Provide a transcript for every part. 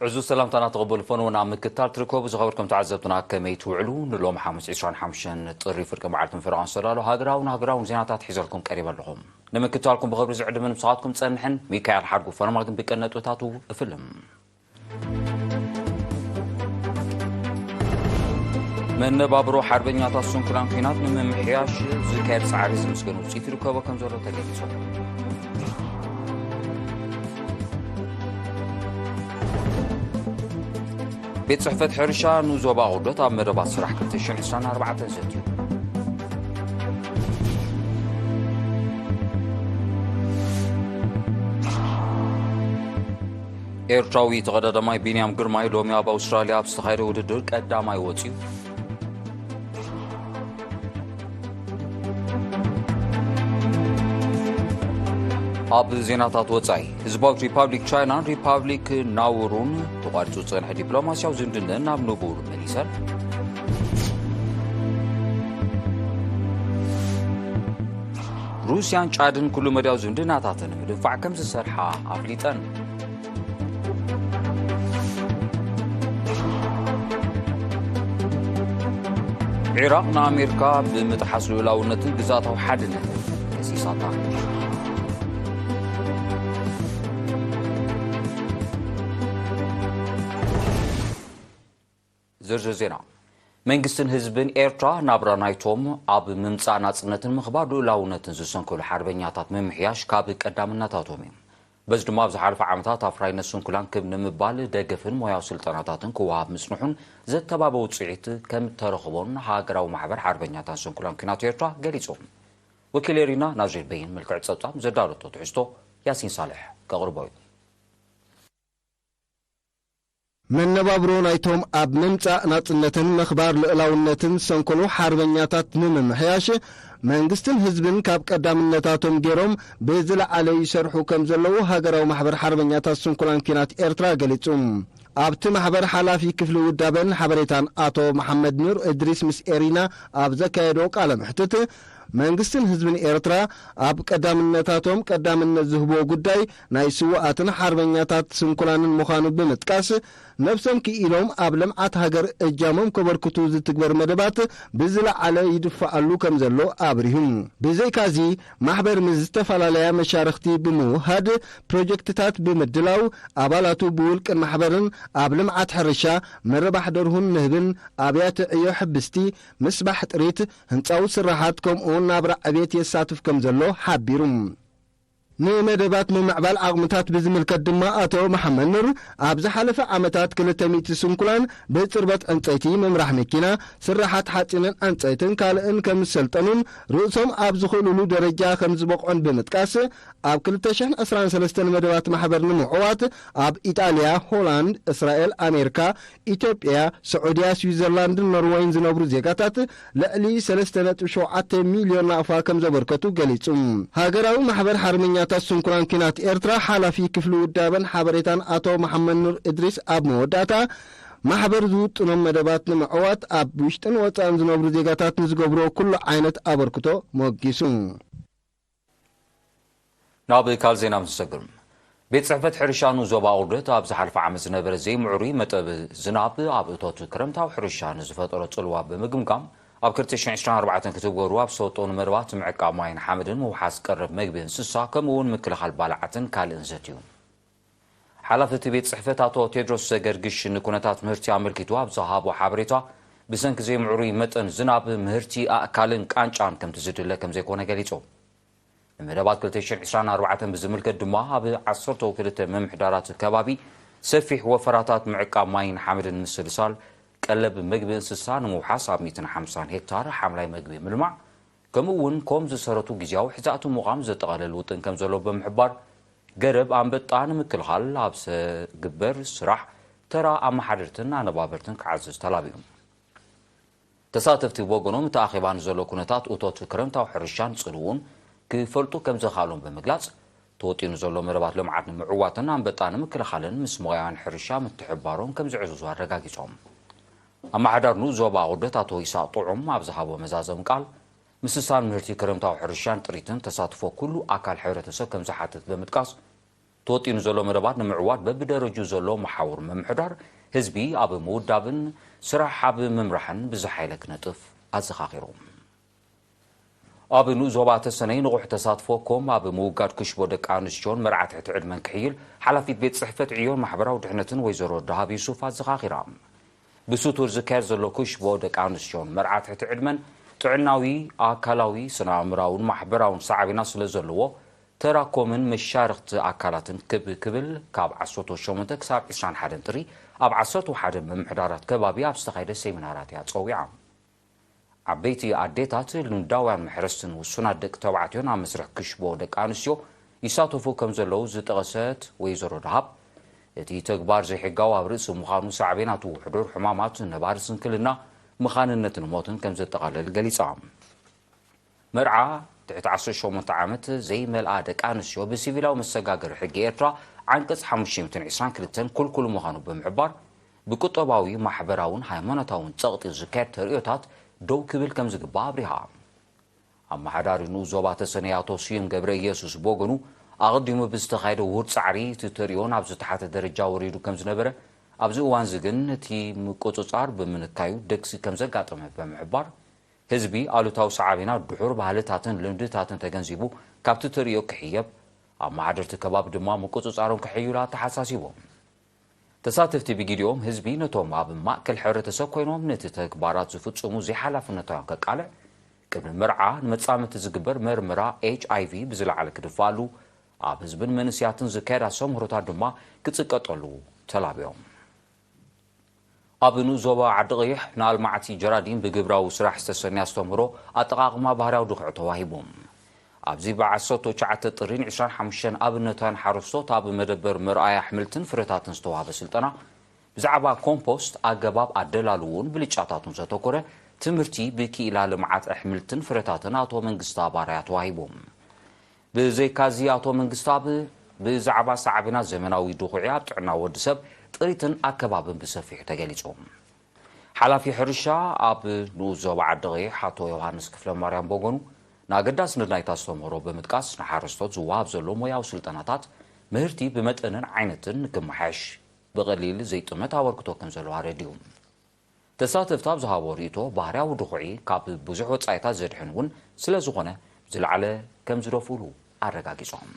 ዕዙዝ ሰላምታና ተቐበሉ ፈነወና ኣብ ምክትታል ትርከቡ ዝኸበርኩም ተዓዘብትና፣ ከመይ ትውዕሉ? ንሎም ሓሙስ ዕስራን ሓሙሽተን ጥሪ ፍርቂ መዓልትን ፈረቓን ዝተዳለዉ ሃገራውን ሃገራውን ዜናታት ሒዘልኩም ቀሪበ ኣለኹም። ንምክትታልኩም ብኽብሪ ዝዕድምን ምሳኻትኩም ጸንሕን ሚካኤል ሓድጉ ፈረማ ግን ብቀን ነጥብታቱ እፍልም። መነባብሮ ሓርበኛታት ስንኩላን ኲናት ንምምሕያሽ ዝካየድ ጻዕሪ ዝምስገን ውጽኢት ይርከቦ ከም ዘሎ ተገሊጹ። ቤት ጽሕፈት ሕርሻ ንዞባ ኣቑርደት ኣብ መደባት ስራሕ ክልተ ሽሕን ዕስራን ኣርባዕተን ዘትዩ። ኤርትራዊ ተቐዳዳማይ ቢንያም ግርማይ ሎሚ ኣብ ኣውስትራልያ ኣብ ዝተኻየደ ውድድር ቀዳማይ ወጺኡ። ኣብ ዜናታት ወጻኢ፣ ህዝባዊት ሪፓብሊክ ቻይናን ሪፓብሊክ ናውሩን ተቋሪጹ ዝጸንሐ ዲፕሎማስያዊ ዝምድነን ናብ ንቡር መሊሰን። ሩስያን ጫድን ኩሉ መዳያዊ ዝምድናታተን ንምድንፋዕ ከም ዝሰርሓ ኣፍሊጠን። ዒራቕ ንኣሜሪካ ብምጥሓስ ልኡላውነትን ግዝኣታዊ ሓድነትን ከሲሳታ። ዝርዝር ዜና። መንግስትን ህዝብን ኤርትራ ናብራ ናይቶም ኣብ ምምጻእ ናጽነትን ምኽባር ልኡላውነትን ዝሰንከሉ ሓርበኛታት ምምሕያሽ ካብ ቀዳምነታቶም እዩ። በዚ ድማ ኣብ ዝሓለፈ ዓመታት ኣፍራይነት ስንኩላን ክብ ንምባል ደገፍን ሞያዊ ስልጠናታትን ክወሃብ ምጽንሑን ዘተባበ ውጽኢት ከም ተረኽቦን ሃገራዊ ማሕበር ሓርበኛታት ስንኩላን ኲናት ኤርትራ ገሊጹ። ወኪል ኤሪና ናዝሬት በይን ምልክዕ ጸብጻብ ዘዳለቶ ትሕዝቶ ያሲን ሳልሕ ከቕርቦ እዩ። መነባብሮ ናይቶም ኣብ ምምጻእ ናጽነትን ምኽባር ልኡላውነትን ዝሰንከሉ ሓርበኛታት ንምምሕያሽ መንግስትን ህዝብን ካብ ቀዳምነታቶም ገይሮም ብዝለዓለ ይሰርሑ ከም ዘለዉ ሃገራዊ ማሕበር ሓርበኛታት ስንኩላን ኲናት ኤርትራ ገሊጹ። ኣብቲ ማሕበር ሓላፊ ክፍሊ ውዳበን ሓበሬታን ኣቶ መሓመድ ኑር እድሪስ ምስ ኤሪና ኣብ ዘካየዶ ቃለ መሕትት፣ መንግስትን ህዝብን ኤርትራ ኣብ ቀዳምነታቶም ቀዳምነት ዝህብዎ ጉዳይ ናይ ስዉኣትን ሓርበኛታት ስንኩላንን ምዃኑ ብምጥቃስ፣ ነብሶም ክኢሎም ኣብ ልምዓት ሃገር እጃሞም ከበርክቱ ዝትግበር መደባት ብዝለዓለ ይድፋኣሉ ከም ዘሎ ኣብሪሁ። ብዘይካዚ፣ ማሕበር ምስ ዝተፈላለያ መሻርኽቲ ብምውሃድ፣ ፕሮጀክትታት ብምድላው፣ ኣባላቱ ብውልቅን ማሕበርን ኣብ ልምዓት ሕርሻ፣ ምርባሕ ደርሁን ንህብን፣ ኣብያተ ዕዮ ሕብስቲ፣ ምስባሕ ጥሪት፣ ህንጻዊ ስራሓት ከምኡውን ናብራ ዕቤት የሳትፍ ከም ዘሎ ሓቢሩ። ንመደባት ምምዕባል ዓቕምታት ብዝምልከት ድማ ኣቶ መሓመድ ኑር፣ ኣብ ዝሓለፈ ዓመታት ክልተ ሚእቲ ስንኩላን ብጽርበት ዕንጸይቲ፣ ምምራሕ መኪና፣ ስራሓት ሓጺንን ዕንጸይትን ካልእን ከም ዝሰልጠኑን ርእሶም ኣብ ዝኽእሉሉ ደረጃ ከም ዝበቕዑን ብምጥቃስ፣ ኣብ ክልተ ሽሕን ዕስራን ሰለስተን መደባት ማሕበር ንምዕዋት ኣብ ኢጣልያ፣ ሆላንድ፣ እስራኤል፣ ኣሜሪካ፣ ኢትዮጵያ፣ ስዑድያ፣ ስዊዘርላንድን ኖርወይን ዝነብሩ ዜጋታት ልዕሊ ሰለስተ ነጥቢ ሸውዓተ ሚልዮን ናቕፋ ከም ዘበርከቱ ገሊጹ። ሃገራዊ ማሕበር ሓርበኛታት ስንኩላን ኲናት ኤርትራ ሓላፊ ክፍሊ ውዳበን ሓበሬታን ኣቶ መሓመድ ኑር እድሪስ ኣብ መወዳእታ፣ ማሕበር ዝውጥኖም መደባት ንምዕዋት ኣብ ውሽጥን ወጻእን ዝነብሩ ዜጋታት ንዝገብሮ ኩሉ ዓይነት ኣበርክቶ ሞጊሱ። ናብ ካልእ ዜና ምስ ንሰግር፣ ቤት ጽሕፈት ሕርሻ ንዞባ ኣቑርደት ኣብ ዝሓለፈ ዓመት ዝነበረ ዘይምዕሩይ መጠን ዝናብ ኣብ እቶት ክረምታዊ ሕርሻ ንዝፈጠሮ ጽልዋ ብምግምጋም፣ ኣብ ክልተ ሽሕን ዕስራን ኣርባዕተን ክትግበሩ ኣብ ዝተወጠኑ መደባት ምዕቃብ ማይን ሓመድን ምውሓስ ቀረብ መግቢ እንስሳ ከምኡ እውን ምክልኻል ባልዓትን ካልእን ዘትዩ። ሓላፊ እቲ ቤት ጽሕፈት ኣቶ ቴድሮስ ዘገርግሽ ንኩነታት ምህርቲ ኣመልኪቱ ኣብ ዝሃቦ ሓበሬታ፣ ብሰንኪ ዘይምዕሩይ መጠን ዝናብ ምህርቲ ኣእካልን ቃንጫን ከምቲ ዝድለ ከም ዘይኮነ ገሊጹ። ንመደባት ክልተ ሽሕን ዕስራን ኣርባዕተን ብዝምልከት ድማ፣ ኣብ ዓሰርተው ክልተ ምምሕዳራት ከባቢ ሰፊሕ ወፈራታት ምዕቃብ ማይን ሓመድን ምስልሳል ቀለብ መግቢ እንስሳ ንምውሓስ ኣብ ሚእትን ሓምሳን ሄክታር ሓምላይ መግቢ ምልማዕ፣ ከምኡ እውን ኮም ዝሰረቱ ግዝያዊ ሕዛእቲ ምዃም ዘጠቓለል ውጥን ከም ዘሎ ብምሕባር፣ ገረብ ኣንበጣ ንምክልኻል ኣብ ዝግበር ስራሕ ተራ ኣመሓደርትን ኣነባበርትን ክዓዝዝ ተላቢዩ። ተሳተፍቲ ብወገኖም፣ እቲ ኣኼባ ንዘሎ ኩነታት እቶት ክረምታዊ ሕርሻን ጽልውኡን ክፈልጡ ከም ዘኽኣሎም ብምግላጽ፣ ተወጢኑ ዘሎ መደባት ልምዓት ንምዕዋትን ኣንበጣ ንምክልኻልን ምስ ሞያውያን ሕርሻ ምትሕብባሮም ከም ዝዕዝዙ ኣረጋጊጾም። ኣመሓዳሪ ንኡስ ዞባ ኣቑርደት ኣቶ ይስሃቅ ጥዑም ኣብ ዝሃቦ መዛዘሚ ቃል፣ ምስሳን ምህርቲ ክረምታዊ ሕርሻን ጥሪትን ተሳትፎ ኩሉ ኣካል ሕብረተሰብ ከም ዝሓትት ብምጥቃስ፣ ተወጢኑ ዘሎ መደባት ንምዕዋት በብደረጁ ዘሎ መሓውር ምምሕዳር ህዝቢ ኣብ ምውዳብን ስራሕ ኣብ ምምራሕን ብዝሓይለ ክነጥፍ ኣዘኻኺሮም። ኣብ ንኡስ ዞባ ተሰነይ ንቑሕ ተሳትፎ ኮም ኣብ ምውጋድ ክሽቦ ደቂ ኣንስትዮን መርዓ ትሕቲ ዕድመን ክሕይል ሓላፊት ቤት ጽሕፈት ዕዮን ማሕበራዊ ድሕነትን ወይዘሮ ደሃብ ዩሱፍ ኣዘኻኺራ። ብስቱር ዝካየድ ዘሎ ክሽቦ ደቂ ኣንስትዮን መርዓ ትሕቲ ዕድመን ጥዕናዊ፣ ኣካላዊ፣ ስነ ኣእምራውን ማሕበራውን ሳዕቤናት ስለ ዘለዎ ተራኮምን መሻርኽቲ ኣካላትን ክብ ክብል ካብ ዓሰርተ ሸሞንተ ክሳብ ዕስራን ሓደን ጥሪ ኣብ ዓሰርተ ሓደ ምምሕዳራት ከባቢ ኣብ ዝተኻየደ ሴሚናራት እያ ጸዊዓ። ዓበይቲ ኣዴታት ልምዳውያን መሕረስትን ውሱናት ደቂ ተባዕትዮን ኣብ መስርሕ ክሽቦ ደቂ ኣንስትዮ ይሳተፉ ከም ዘለዉ ዝጠቐሰት ወይዘሮ ደሃብ፣ እቲ ተግባር ዘይሕጋዊ ኣብ ርእሲ ምዃኑ ሳዕቤናቱ ሕዱር ሕማማት፣ ነባሪ ስንክልና፣ መኻንነትን ሞትን ከም ዘጠቓልል ገሊጻ። መርዓ ትሕቲ ዓሰርተ ሸሞንተ ዓመት ዘይመልኣ ደቂ ኣንስትዮ ብሲቪላዊ መሰጋገሪ ሕጊ ኤርትራ ዓንቀጽ ሓሙሽተ ሚእትን ዕስራን ክልተን ክልኩል ምዃኑ ብምሕባር፣ ብቁጠባዊ፣ ማሕበራውን ሃይማኖታውን ጸቕጢ ዝካየድ ተርእዮታት ደው ክብል ከም ዝግባእ ኣብሪሃ። ኣመሓዳሪ ንኡስ ዞባ ተሰነይ ኣቶ ስዩም ገብረ ኢየሱስ ብወገኑ፣ ኣቐዲሙ ብዝተኻየደ ውሁድ ጻዕሪ እቲ ተርእዮ ናብ ዝተሓተ ደረጃ ወሪዱ ከም ዝነበረ፣ ኣብዚ እዋንዚ ግን እቲ ምቁጽጻር ብምንካዩ ደግሲ ከም ዘጋጠመ ብምሕባር፣ ህዝቢ ኣሉታዊ ሳዕቤናት ድሑር ባህልታትን ልምድታትን ተገንዚቡ ካብቲ ተርእዮ ክሕየብ፣ ኣመሓደርቲ ከባቢ ድማ ምቁጽጻሮም ከሐይሉ ኣተሓሳሲቦም። ተሳተፍቲ ብግዲኦም ህዝቢ ነቶም ኣብ ማእከል ሕብረተሰብ ኮይኖም ነቲ ተግባራት ዝፍጽሙ ዘይሓላፍነታውያን ከቃልዕ፣ ቅድሚ መርዓ ንመጻምድቲ ዝግበር መርመራ ኤች ኣይ ቪ ብዝለዓለ ክድፋኣሉ፣ ኣብ ህዝብን መንእሰያትን ዝካየድ ኣስተምህሮታት ድማ ክጽቀጠሉ ተላብዮም። ኣብ ንኡስ ዞባ ዓዲ ቀይሕ ንኣልማዕቲ ጀራዲን ብግብራዊ ስራሕ ዝተሰነየ ኣስተምህሮ ኣጠቓቕማ ባህርያዊ ድኹዒ ተዋሂቡ። ኣብዚ ብዓሰርተ ትሽዓተ ጥሪን ዕስራን ሓሙሽተን ኣብነታውያን ሓረስቶት ኣብ መደበር መርኣያ ኣሕምልትን ፍረታትን ዝተዋህበ ስልጠና፣ ብዛዕባ ኮምፖስት፣ ኣገባብ ኣደላልውኡን ብልጫታቱን ዘተኮረ ትምህርቲ ብክኢላ ልምዓት ኣሕምልትን ፍረታትን ኣቶ መንግስቲ ኣባራያ ተዋሂቡ። ብዘይካዚ ኣቶ መንግስታብ ብዛዕባ ሳዕቤናት ዘመናዊ ድኹዒ ኣብ ጥዕና ወዲ ሰብ፣ ጥሪትን ኣከባብን ብሰፊሑ ተገሊጹ። ሓላፊ ሕርሻ ኣብ ንኡስ ዞባ ዓዲ ቀይሕ ኣቶ ዮሃንስ ክፍለ ማርያም በጎኑ፣ ንኣገዳስነት ናይቲ ኣስተምህሮ ብምጥቃስ፣ ንሓረስቶት ዝወሃብ ዘሎ ሞያዊ ስልጠናታት ምህርቲ ብመጠንን ዓይነትን ክመሓየሽ ብቐሊል ዘይጥመት ኣበርክቶ ከም ዘለዎ ኣረዲኡ። ተሳተፍቲ ኣብ ዝሃቦ ርእይቶ፣ ባህርያዊ ድኹዒ ካብ ብዙሕ ወጻኢታት ዘድሕን እውን ስለ ዝኾነ፣ ብዝለዓለ ከም ዝደፍኡሉ ኣረጋጊጾም።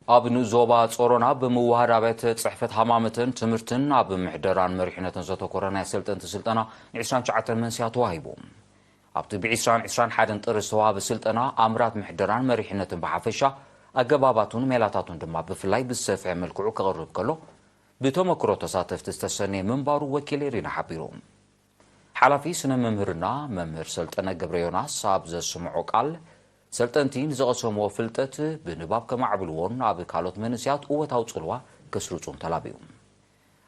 ኣብ ንኡስ ዞባ ጾሮና ብምውሃድ ኣብያተ ጽሕፈት ሃማመተን ትምህርትን ኣብ ምሕደራን መሪሕነትን ዘተኮረ ናይ ሰልጠንቲ ስልጠና ንዕስራን ትሽዓተን መንስያ ተዋሂቡ። ኣብቲ ብዕስራን ዕስራን ሓደን ጥሪ ዝተዋህበ ስልጠና፣ ኣምራት ምሕደራን መሪሕነትን ብሓፈሻ፣ ኣገባባቱን ሜላታቱን ድማ ብፍላይ ብዝሰፍሐ መልክዑ ክቕርብ ከሎ፣ ብተመክሮ ተሳተፍቲ ዝተሰነየ ምንባሩ ወኪል ኤሪና ሓቢሩ። ሓላፊ ስነ መምህርና መምህር ሰልጠነ ገብረ ዮናስ ኣብ ዘስምዖ ቃል፣ ሰልጠንቲ ንዝቐሰምዎ ፍልጠት ብንባብ ከማዕብልዎን ኣብ ካልኦት መንእሰያት እወታዊ ጽልዋ ከስርጹን ተላብዩ።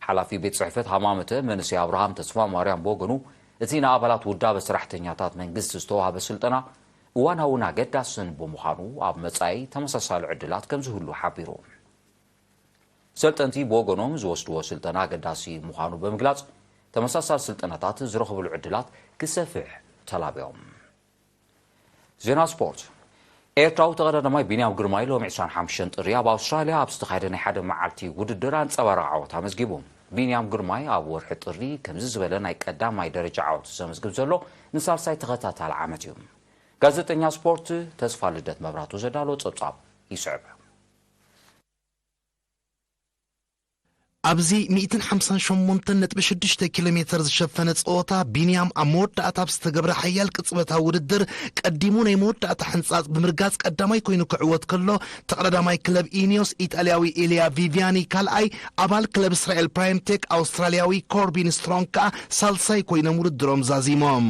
ሓላፊ ቤት ጽሕፈት ሃማመተ መንእሰይ ኣብርሃም ተስፋ ማርያም ብወገኑ፣ እቲ ንኣባላት ውዳበ ሰራሕተኛታት መንግስቲ ዝተዋህበ ስልጠና እዋናውን ኣገዳስን ብምዃኑ፣ ኣብ መጻኢ ተመሳሳሊ ዕድላት ከም ዝህሉ ሓቢሩ። ሰልጠንቲ ብወገኖም ዝወስድዎ ስልጠና ኣገዳሲ ምዃኑ ብምግላጽ፣ ተመሳሳሊ ስልጠናታት ዝረኽብሉ ዕድላት ክሰፍሕ ተላብዮም። ዜና ስፖርት። ኤርትራዊ ተቐዳዳማይ ቢንያም ግርማይ ሎሚ ዕስራን ሓሙሽተን ጥሪ ኣብ ኣውስትራልያ ኣብ ዝተኻየደ ናይ ሓደ መዓልቲ ውድድር ኣንጸባራቒ ዓወት ኣመዝጊቡ። ቢንያም ግርማይ ኣብ ወርሒ ጥሪ ከምዚ ዝበለ ናይ ቀዳማይ ደረጃ ዓወት ዘመዝግብ ዘሎ ንሳልሳይ ተኸታታሊ ዓመት እዩ። ጋዜጠኛ ስፖርት ተስፋ ልደት መብራቱ ዘዳለዎ ጸብጻብ ይስዕብ። ኣብዚ ሚእትን ሓምሳን ሸሞንተን ነጥቢ ሽዱሽተ ኪሎ ሜተር ዝሸፈነ ጸወታ፣ ቢንያም ኣብ መወዳእታ ኣብ ዝተገብረ ሓያል ቅጽበታዊ ውድድር ቀዲሙ ናይ መወዳእታ ሕንጻጽ ብምርጋጽ ቀዳማይ ኮይኑ ክዕወት ከሎ፣ ተቐዳዳማይ ክለብ ኢኒዮስ ኢጣልያዊ ኢልያ ቪቪያኒ ካልኣይ፣ ኣባል ክለብ እስራኤል ፕራይም ቴክ ኣውስትራልያዊ ኮርቢን ስትሮንግ ከኣ ሳልሳይ ኮይኖም ውድድሮም ዛዚሞም።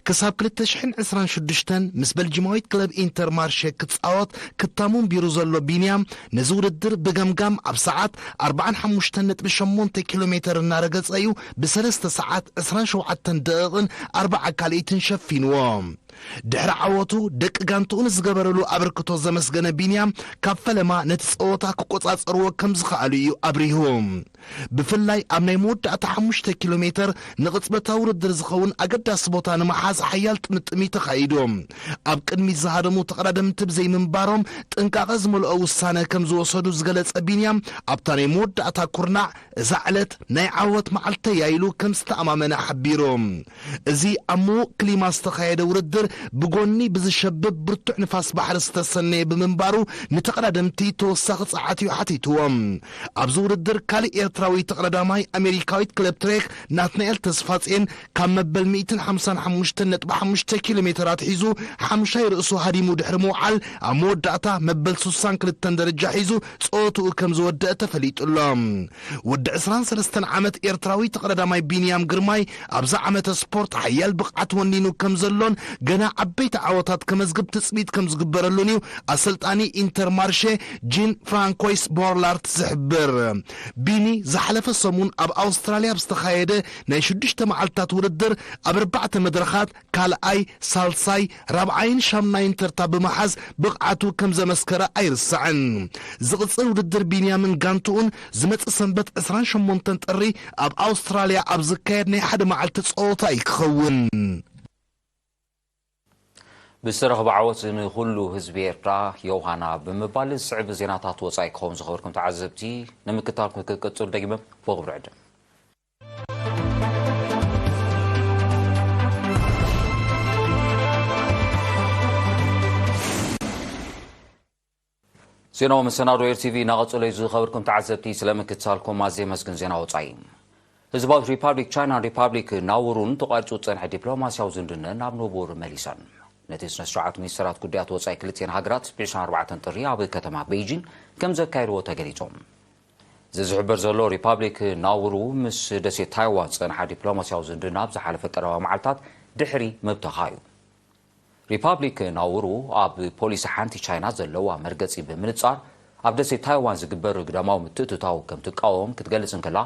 ክሳብ ክልተ ሽሕን ዕስራን ሽዱሽተን ምስ በልጂማዊት ክለብ ኢንተር ማርሸ ክጻወት ክታሙ ኣንቢሩ ዘሎ ቢንያም፣ ነዚ ውድድር ብገምጋም ኣብ ሰዓት ኣርባዓን ሓሙሽተን ነጥቢ ሸሞንተ ኪሎ ሜተር እናረገጸ እዩ ብሰለስተ ሰዓት ዕስራን ሸውዓተን ደቂቕን ኣርብዓ ካልኢትን ሸፊንዎ። ድሕሪ ዓወቱ ደቂ ጋንትኡ ንዝገበረሉ ኣበርክቶ ዘመስገነ ቢንያም፣ ካብ ፈለማ ነቲ ጸወታ ክቆጻጸርዎ ከም ዝኸኣሉ እዩ ኣብሪሁ። ብፍላይ ኣብ ናይ መወዳእታ ሓሙሽተ ኪሎ ሜተር ንቕጽበታዊ ውድድር ዝኸውን ኣገዳሲ ቦታ ንምሓዝ ሓያል ጥምጥሚ ተኻይዱ። ኣብ ቅድሚት ዝሃደሙ ተቐዳደምቲ ብዘይምንባሮም ጥንቃቐ ዝመልኦ ውሳነ ከም ዝወሰዱ ዝገለጸ ቢንያም፣ ኣብታ ናይ መወዳእታ ኩርናዕ እዛ ዕለት ናይ ዓወት መዓልተይ እያ ኢሉ ከም ዝተኣማመነ ሓቢሩ። እዚ ኣብ ምዉቕ ክሊማ ዝተኻየደ ውድድር ብጎኒ ብዝሸብብ ብርቱዕ ንፋስ ባሕሪ ዝተሰነየ ብምንባሩ ንተቐዳደምቲ ተወሳኺ ጸዓት እዩ ሓቲትዎም። ኣብዚ ውድድር ካልእ ኤርትራዊ ተቐዳዳማይ ኣሜሪካዊት ክለብ ትሬክ ናትናኤል ተስፋጽዮን ካብ መበል ሚእትን ሓምሳን ሓሙሽተን ነጥቢ ሓሙሽተ ኪሎ ሜተር ኣትሒዙ ሓምሻይ ርእሱ ሃዲሙ ድሕሪ ምውዓል ኣብ መወዳእታ መበል ሱሳን ክልተን ደረጃ ሒዙ ጸወትኡ ከም ዝወደአ ተፈሊጡ ኣሎ። ወዲ ዕስራን ሰለስተን ዓመት ኤርትራዊ ተቐዳዳማይ ቢንያም ግርማይ ኣብዛ ዓመተ ስፖርት ሓያል ብቕዓት ወኒኑ ከም ዘሎን ገና ዓበይቲ ዓወታት ከመዝግብ ትጽቢት ከም ዝግበረሉን እዩ ኣሰልጣኒ ኢንተር ማርሼ ጂን ፍራንኮይስ ቦርላርት ዝሕብር። ቢኒ ዝሓለፈ ሰሙን ኣብ ኣውስትራልያ ኣብ ዝተኻየደ ናይ ሽዱሽተ መዓልታት ውድድር ኣብ ኣርባዕተ መድረኻት ካልኣይ፣ ሳልሳይ፣ ራብዓይን ሻምናይን ተርታ ብምሓዝ ብቕዓቱ ከም ዘመስከረ ኣይርሳዕን። ዝቕጽል ውድድር ቢንያምን ጋንትኡን ዝመጽእ ሰንበት ዕስራን ሸሞንተን ጥሪ ኣብ ኣውስትራልያ ኣብ ዝካየድ ናይ ሓደ መዓልቲ ጸወታ እዩ ክኸውን። ብዝተረኽበ ዓወት ንኹሉ ህዝቢ ኤርትራ ዮሃና ብምባል ዝስዕብ ዜናታት ወጻኢ ክኸውን ዝኸበርኩም ተዓዘብቲ ንምክታልኩም ክቅጽል ደጊመ ብኽብሪ ዕድም። ዜናዊ መሰናዶ ኤር ቲቪ እናቐጸለ እዩ። ዝኸበርኩም ተዓዘብቲ፣ ስለ ምክትታልኩም ኣዝየ የመስግን። ዜና ወጻኢ። ህዝባዊት ሪፓብሊክ ቻይናን ሪፓብሊክ ናውሩን ተቋሪጹ ዝጸንሐ ዲፕሎማስያዊ ዝምድነን ናብ ንቡር መሊሰን። ነቲ ስነ ስርዓት ሚኒስተራት ጉዳያት ወጻኢ ክልቲኤን ሃገራት ብ ዕስራን ኣርባዕተን ጥሪ ኣብ ከተማ ቤይጂን ከም ዘካየድዎ ተገሊጹ። እዚ ዝሕበር ዘሎ ሪፓብሊክ ናውሩ ምስ ደሴት ታይዋን ዝጸንሓ ዲፕሎማስያዊ ዝምድና ኣብ ዝሓለፈ ቀረባ መዓልታት ድሕሪ ምብተኻ እዩ። ሪፓብሊክ ናውሩ ኣብ ፖሊሲ ሓንቲ ቻይና ዘለዋ መርገጺ ብምንጻር ኣብ ደሴት ታይዋን ዝግበር ግዳማዊ ምትእትታው ከም ትቃወም ክትገልጽ እንከላ፣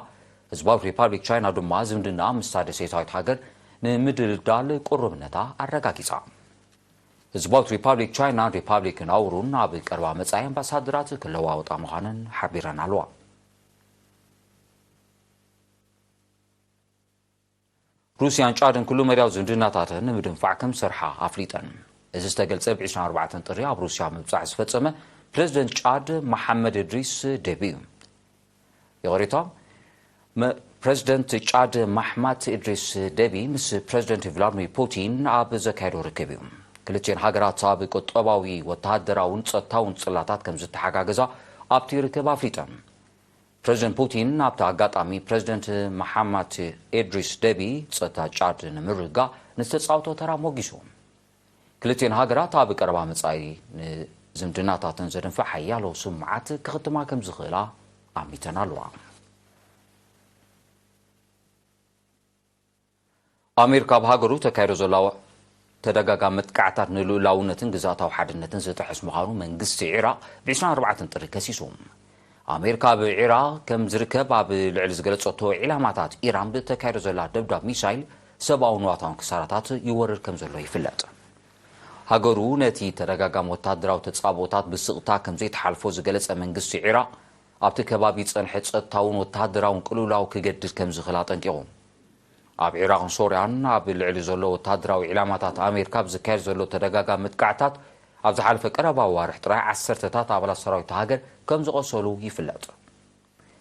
ህዝባዊት ሪፓብሊክ ቻይና ድማ ዝምድና ምስታ ደሴታዊት ሃገር ንምድልዳል ቅሩብነታ ኣረጋጊጻ። ህዝባዊት ሪፓብሊክ ቻይናን ሪፓብሊክ ናውሩን ኣብ ቀረባ መጻኢ ኣምባሳደራት ክለዋወጣ ምዃነን ሓቢረን ኣለዋ። ሩስያን ጫድን ኩሉ መዳያዊ ዝምድናታተን ንምድንፋዕ ከም ዝሰርሓ ኣፍሊጠን። እዚ ዝተገልጸ ብ ዕስራን ኣርባዕተን ጥሪ ኣብ ሩስያ ምብጻሕ ዝፈጸመ ፕረዚደንት ጫድ መሓመድ እድሪስ ደቢ እዩ። ይቕሬታ፣ መ-፣ ፕረዚደንት ጫድ ማሕማት እድሪስ ደቢ ምስ ፕረዚደንት ቭላድሚር ፑቲን ኣብ ዘካየዶ ርክብ እዩ። ክልቲኤን ሃገራት ኣብ ቁጠባዊ፣ ወተሃደራውን ጸጥታውን ጽላታት ከም ዝተሓጋገዛ ኣብቲ ርክብ ኣፍሊጠን። ፕረዚደንት ፑቲን ኣብቲ ኣጋጣሚ ፕረዚደንት መሓማት ኤድሪስ ደቢ ጸጥታ ጫድ ንምርግጋእ ንዝተጻወቶ ተራ ሞጊሱ። ክልቲኤን ሃገራት ኣብ ቀረባ መጻኢ ንዝምድናታተን ዘድንፍዕ ሓያሎ ስምዓት ክኽትማ ከም ዝኽእላ ኣሚተን ኣለዋ። ኣሜሪካ ኣብ ሃገሩ ተካይዶ ዘላ ተደጋጋሚ መጥቃዕታት ንልኡላውነትን ግዝኣታዊ ሓድነትን ዝጥሕስ ምዃኑ መንግስቲ ዒራቕ ብ ዕስራን ኣርባዕተን ጥሪ ከሲሱ። ኣሜሪካ ኣብ ዒራቕ ከም ዝርከብ ኣብ ልዕሊ ዝገለጸቶ ዒላማታት ኢራን ብተካይዶ ዘላ ደብዳብ ሚሳይል ሰብኣውን ንዋታውን ክሳራታት ይወርድ ከም ዘሎ ይፍለጥ። ሃገሩ ነቲ ተደጋጋሚ ወታደራዊ ተጻብኦታት ብስቕታ ከም ዘይተሓልፎ ዝገለጸ መንግስቲ ዒራቕ፣ ኣብቲ ከባቢ ዝጸንሐ ጸጥታውን ወታደራውን ቅልውላው ክገድድ ከም ዝኽእል ኣጠንቂቑ። ኣብ ዒራቕን ሶርያን ኣብ ልዕሊ ዘሎ ወታደራዊ ዒላማታት ኣሜሪካ ኣብ ዝካየድ ዘሎ ተደጋጋሚ መጥቃዕታት፣ ኣብ ዝሓለፈ ቀረባ ኣዋርሕ ጥራይ ዓሰርተታት ኣባላት ሰራዊት ሃገር ከም ዝቖሰሉ ይፍለጥ።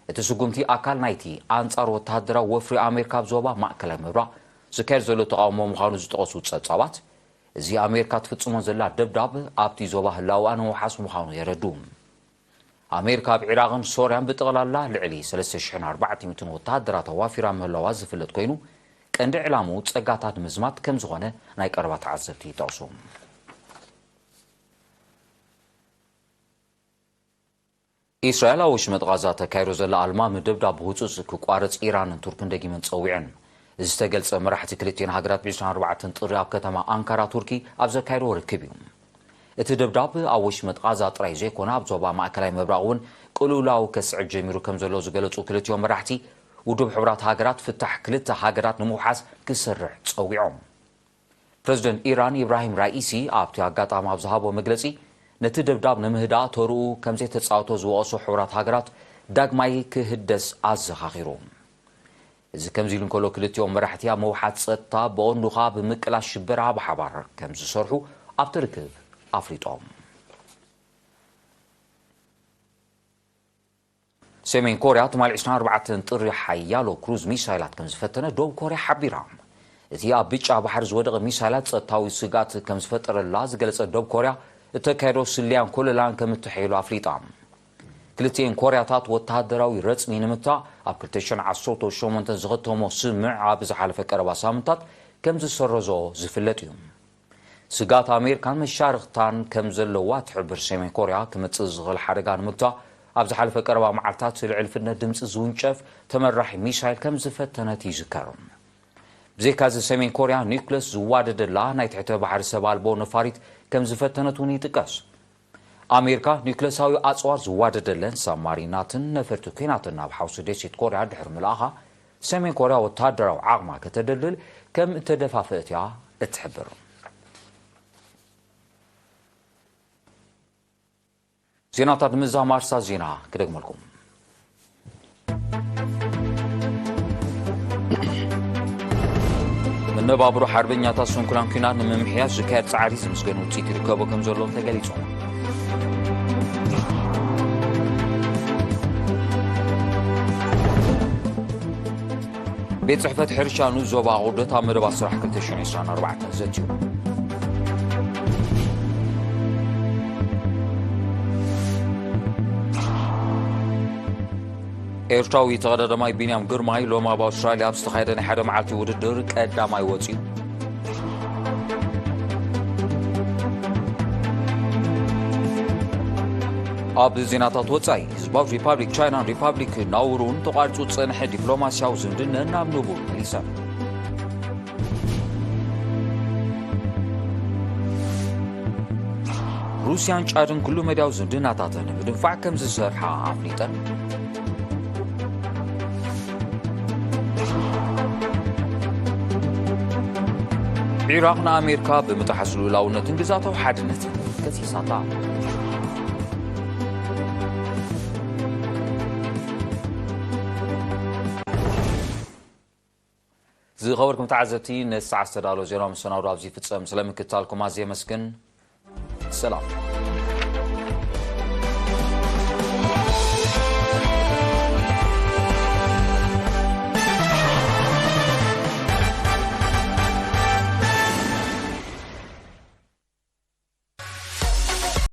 እቲ ስጉምቲ ኣካል ናይቲ ኣንጻር ወታደራዊ ወፍሪ ኣሜሪካ ኣብ ዞባ ማእከላይ ምብራቕ ዝካየድ ዘሎ ተቓውሞ ምዃኑ ዝጠቐሱ ጸብጻባት፣ እዚ ኣሜሪካ ትፍጽሞ ዘላ ደብዳብ ኣብቲ ዞባ ህላወኣ ንምውሓስ ምዃኑ የረድኡ። ኣሜሪካ ኣብ ዒራቕን ሶርያን ብጠቕላላ ልዕሊ ሰለስተ ሽሕን ኣርባዕተ ሚእትን ወተሃደራት ኣዋፊራ ምህላዋ ዝፍለጥ ኮይኑ፣ ቀንዲ ዕላምኡ ጸጋታት ምዝማት ከም ዝኾነ ናይ ቀረባ ተዓዘብቲ ይጠቕሱ። ኢስራኤል ኣብ ወሽመጥ ቓዛ ተካይዶ ዘላ ኣልማሚ ደብዳብ ብህጹጽ ክቋረጽ ኢራንን ቱርክን ደጊመን ጸዊዐን። እዚ ዝተገልጸ መራሕቲ ክልቲኤን ሃገራት ብ ዕስራን ኣርባዕተን ጥሪ ኣብ ከተማ ኣንካራ ቱርኪ ኣብ ዘካየድዎ ርክብ እዩ። እቲ ደብዳብ ኣብ ወሽመጥ ቓዛ ጥራይ ዘይኮነ ኣብ ዞባ ማእከላይ ምብራቕ እውን ቅልውላው ከስዕብ ጀሚሩ ከም ዘሎ ዝገለጹ ክልቲኦም መራሕቲ፣ ውድብ ሕቡራት ሃገራት ፍታሕ ክልተ ሃገራት ንምውሓስ ክሰርሕ ጸዊዖም። ፕረዚደንት ኢራን ኢብራሂም ራኢሲ ኣብቲ ኣጋጣሚ ኣብ ዝሃቦ መግለጺ፣ ነቲ ደብዳብ ንምህዳእ ተርኡ ከም ዘይተጻወቶ ዝወቐሶ ሕቡራት ሃገራት ዳግማይ ክህደስ ኣዘኻኺሩ። እዚ ከምዚ ኢሉ እንከሎ፣ ክልቲኦም መራሕቲ ኣብ ምውሓድ ጸጥታ፣ ብቐንዱ ኸኣ ብምቅላስ ሽበራ ብሓባር ከም ዝሰርሑ ኣብቲ ርክብ ኣፍሊጦም። ሰሜን ኮርያ ትማሊ ዕስራን ኣርባዕተን ጥሪ ሓያሎ ክሩዝ ሚሳይላት ከም ዝፈተነ ደቡብ ኮርያ ሓቢራ። እቲ ኣብ ብጫ ባሕሪ ዝወደቐ ሚሳይላት ጸጥታዊ ስግኣት ከም ዝፈጠረላ ዝገለጸ ደቡብ ኮርያ፣ እተካየዶ ስለያን ኮለላን ከም እተሐየሎ ኣፍሊጣ። ክልቲኤን ኮርያታት ወተሃደራዊ ረጽሚ ንምታ ኣብ ክልተ ሽሕን ዓሰርተ ሸሞንተን ዝኸተሞ ስምምዕ ኣብ ዝሓለፈ ቀረባ ሳምንታት ከም ዝሰረዞ ዝፍለጥ እዩ። ስግኣት ኣሜሪካን መሻርኽታን ከም ዘለዋ ትሕብር ሰሜን ኮርያ፣ ክመጽእ ዝኽእል ሓደጋ ንምግታእ ኣብ ዝሓለፈ ቀረባ መዓልታት ልዕሊ ፍጥነት ድምጺ ዝውንጨፍ ተመራሒ ሚሳይል ከም ዝፈተነት ይዝከር። ብዘይካዚ፣ ሰሜን ኮርያ ኒውክለስ ዝዋደደላ ናይ ትሕተ ባሕሪ ሰብ ኣልቦ ነፋሪት ከም ዝፈተነት እውን ይጥቀስ። ኣሜሪካ ኒውክለሳዊ ኣጽዋር ዝዋደደለን ሳብማሪናትን ነፈርቲ ኲናትን ናብ ሓውሲ ደሴት ኮርያ ድሕሪ ምልኣኻ፣ ሰሜን ኮርያ ወተሃደራዊ ዓቕማ ከተደልድል ከም እተደፋፈአት እያ እትሕብር። ዜናታት ምዛም ኣርሳ ዜና ክደግመልኩም። መነባብሮ ሓርበኛታት ስንኩላን ኲናት ንምምሕያሽ ዝካየድ ጻዕሪ ዝምስገን ውጽኢት ይርከቦ ከም ዘሎ ተገሊጹ። ቤት ጽሕፈት ሕርሻ ንኡስ ዞባ ኣቑርደት ኣብ መደባት ስራሕ ክልተ ሽሕን ዕስራን ኣርባዕተን ዘትዩ። ኤርትራዊ ተቐዳዳማይ ቢንያም ግርማይ ሎም ኣብ ኣውስትራልያ ኣብ ዝተኻየደ ናይ ሓደ መዓልቲ ውድድር ቀዳማይ ወጺኡ። ኣብ ዜናታት ወጻኢ፣ ህዝባዊት ሪፓብሊክ ቻይናን ሪፓብሊክ ናውሩን ተቋሪጹ ዝጸንሐ ዲፕሎማስያዊ ዝምድነን ናብ ንቡር መሊሰን። ሩስያን ጫድን ኩሉ መዳያዊ ዝምድናታተን ንምድንፋዕ ከም ዝሰርሓ ኣፍሊጠን። ዒራቕ ንኣሜሪካ ብምጥሓስ ልኡላውነትን ግዝኣታዊ ሓድነትን ከሲሳታ። ዝኸበርኩም ተዓዘብቲ፣ ነዚ ሰዓት ዝተዳለወ ዜና መሰናዶ ኣብዚ ይፍጸም። ስለ ምክትታልኩም ኣዝየ የመስግን። ሰላም።